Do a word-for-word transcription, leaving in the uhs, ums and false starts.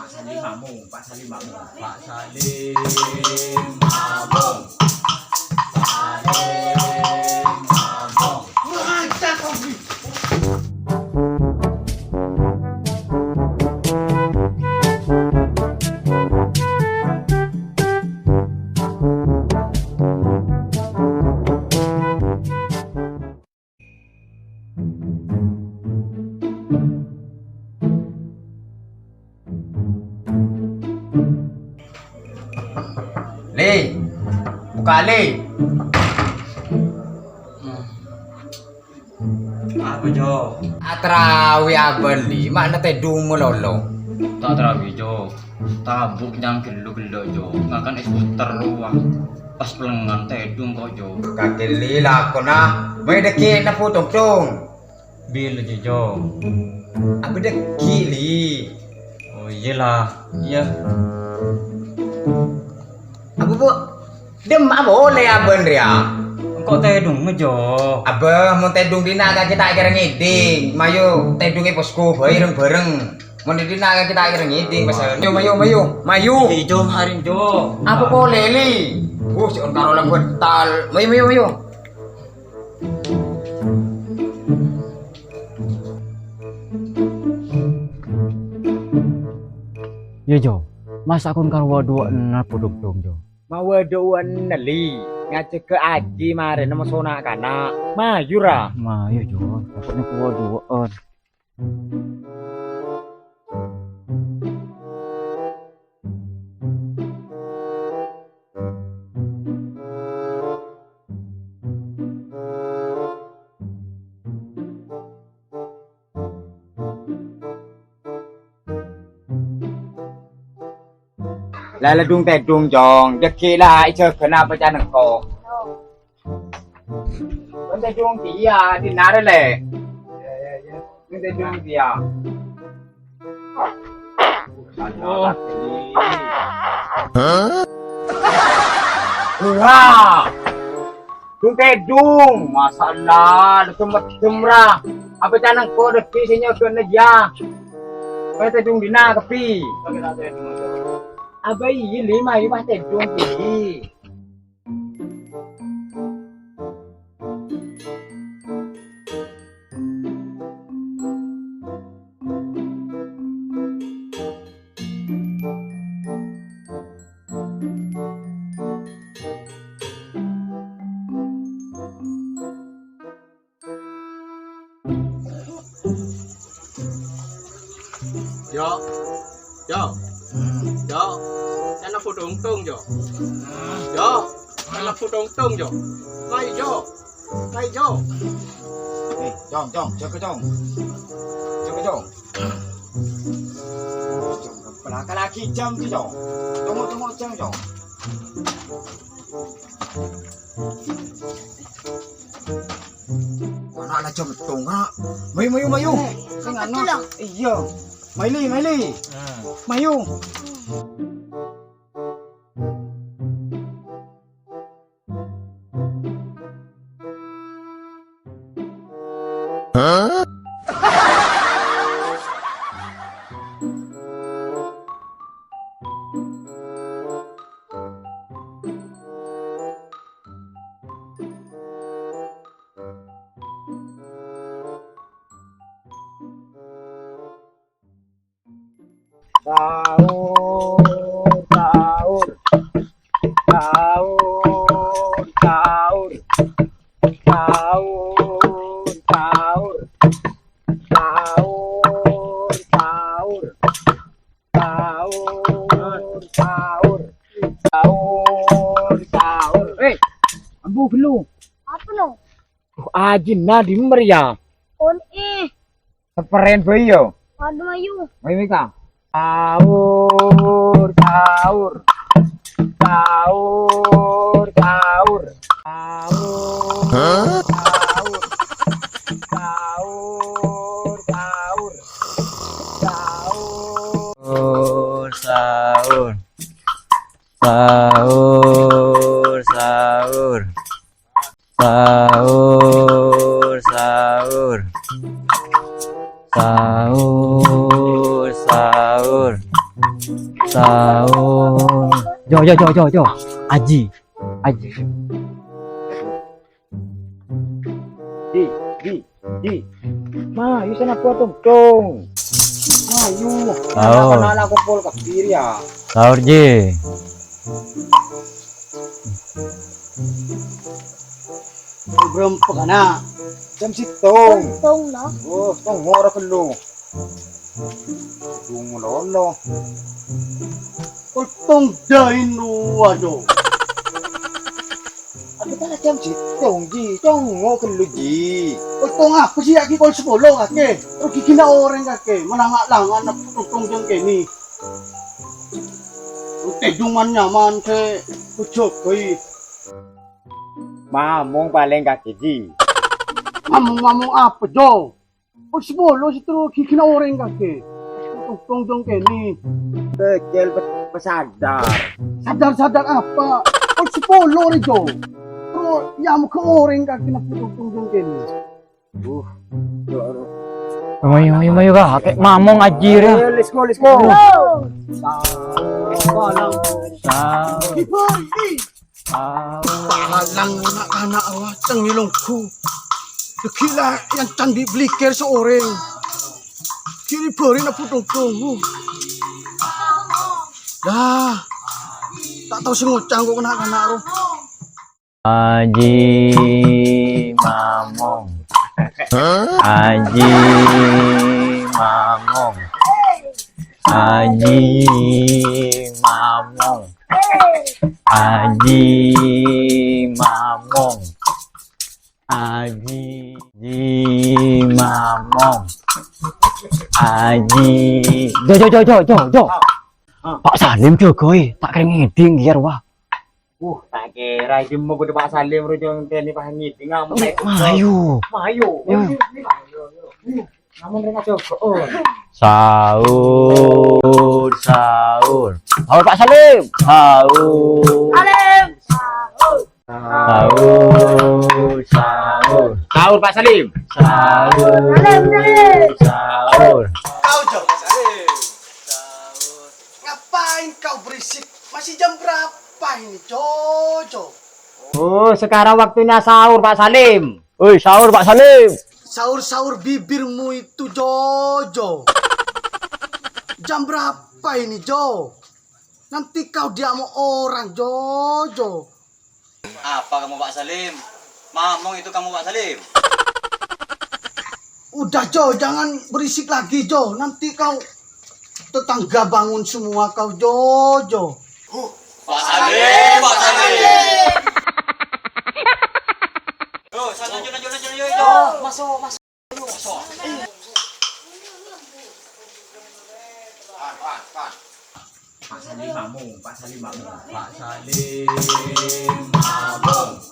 Pak Salim Mamung, Pak Salim Mamung, Pak Salim Mamung, Pak Salim Mamung. Li, buka, Li. Apa, Jo? Atrawi abân, Li, ma'na tèdung malolo. Ta' atrawi, Jo. Tabu' nyang ghellu-ghellu, Jo. Ngakan es puter rowa. Pas pelengan tèdung ko', Jo. Kakè, Li, lakona. Mè' dâgghi' nabbu tongtong. Bilâ, Jo? Abâ dâgghi', Li. Oh, iyâ la. Iyâ. Abâ, Bu. Dem, abâ olle abân rèya. Engko' tèdung, Jo. Abâ, mon tèdung dinna' kakè ta' kèra ngèdhing. Mayu tèdungè posko bhâi reng-bhâreng. Mon dinna' kakè ta' kèra ngèdhing, pesen. Mayu, mayu, mayu. Mayu. Iyâ, Jo, arèya, Jo. Abâ polè, Li. Uh, sè on karo la bântal. Mayu, mayu, mayu. Iyâ, Jo. Masa' kon karo wâ-duwâ'ân nabbu tongtong, Jo? Ma' wâ-duwâ'ân, Li. Ngajhâghâ ajhi marèna moso na'-kana'. Mayu, ra. Mayu, Jo. Takut nabbu wâ-duwâ'ân. La, la, dung-tèdung, Cong. Jâghi' la, èjâgâna apa can engko'. Dung-tèdung kèya, dinna' rè, Lè'. Dung-tèdung kèya. Wah. Dung-tèdung, masyaallah, lèdem-lèdem ra. Apa can engko' dâggi' sè nyogâna, yâ? Koy tèdung dinna' kabbhi. Apa iyâ, Lè', mayu pas tèdung, Lè'. Jo. Jo. Jo. Sè nabbu tongtong, Jo. Jo. Sè nabbu tongtong, Jo. Mayu, Jo. Mayu, Jo. Eh, Cong, Cong, jâgâ, Cong. Jâgâ, Cong. Cong, pelaka lagi jam, Cong. Tunggu, tunggu, jam, Cong. Ana' la jam settonga. Mayu, mayu, mayu. Eh, sing anu. Iyâ. Maili, maili. Mayu. Sahur, sahur. Sahur, sahur. Sahur, sahur. Sahur, sahur. Sahur, sahur. Sahur, sahur. Eh, ambu ghâllu. Apa, no? Duh, ajina dimmer ya? On, eh. Sapèrèn bhâi, yo. Waduh, ayo. Ayo, Mika. Sahur, sahur. Sahur, sahur. Sahur, sahur. Sahur, sahur. Sahur, sahur. Sahur, sahur. Sahur, sahur. Sahur, sahur. Saur. Jo, jo, jo, jo, jo. Aji. Aji. Ji, ji, ji. Ma, yu sana kuat tong. Ma, yu. Saur. Anak-anak kumpul ke kiri ya. Saur, Ji. Berempat anak. Jam sèttong. Sèttong lah. Oh, sèttong ora kello. Dungu lolo. Kultung dain waduh. Aku tak jam sèttong, Ji. Congo kello, Ji. Kultung apa sih lagi kol sepuluh kake? Rugi gina orang kake. Melangak-langan kultung jeng kene. Tèdung man-nyaman sè kejogoi. Mamong palèng kakè, Ji. Mamong-mamong apa, Jo? Wis bolo sè terro gigina orèng kakè. Tong-tong jong kènè. Kecil pe-, pesadar. Sadar-sadar apa? Wis bolo rè, Jo. Terro ya moga orèng kakè napa tong-tong jong kènè. Duh. Ayo, ayo, ayo, kakè mamong ajir ya. Ayo, let's go, let's go. Saur, saur. Palang anak-anak awateng ngelongku. Gila yang candi beliker seorang. Kiri bari napa tong-tong. Dah. Tak tahu sing ngocang kok anak-anak roh. Aji Mamong. Aji Mamong. Aji Mamong. Aji Mamong. Aji Mamong. Aji. Jo, jo, jo, jo, jo, jo. Pak Salim jogoi, tak kering ngeding biar wah. Uh, tak kira iki mau kudu Pak Salim ro jong kene Pak Hangit. Ngamuk. Mayu. Mayu. Yo. Namun rena coba. Oh. Sahur, sahur. Sahur Pak Salim. Sahur. Salim. Sahur. Sahur, sahur. Sahur Pak Salim. Sahur. Salim, Salim. Sahur. Kau jawab Salim. Sahur. Ngapain kau berisik? Masih jam berapa ini, Jojo? Oh, sekarang waktunya sahur, Pak Salim. Oi, sahur, Pak Salim. Sahur-sahur bibirmu itu, Jojo. Jam berapa ini, Jo? Nanti kau diamuk orang, Jojo. Apa kamu, Pak Salim? Mamong itu kamu, Pak Salim. Udah, Jo, jangan berisik lagi, Jo. Nanti kau tetangga bangun semua kau, Jo, Jo. Pak Salim, Pak Salim. Yo, sana, lanjut, lanjut, lanjut, lanjut, lanjut. Masuk, masuk. Ayo, masuk. Pan, pan, pan. Pak Salim mamong, Pak Salim mamong. Pak Salim mamong.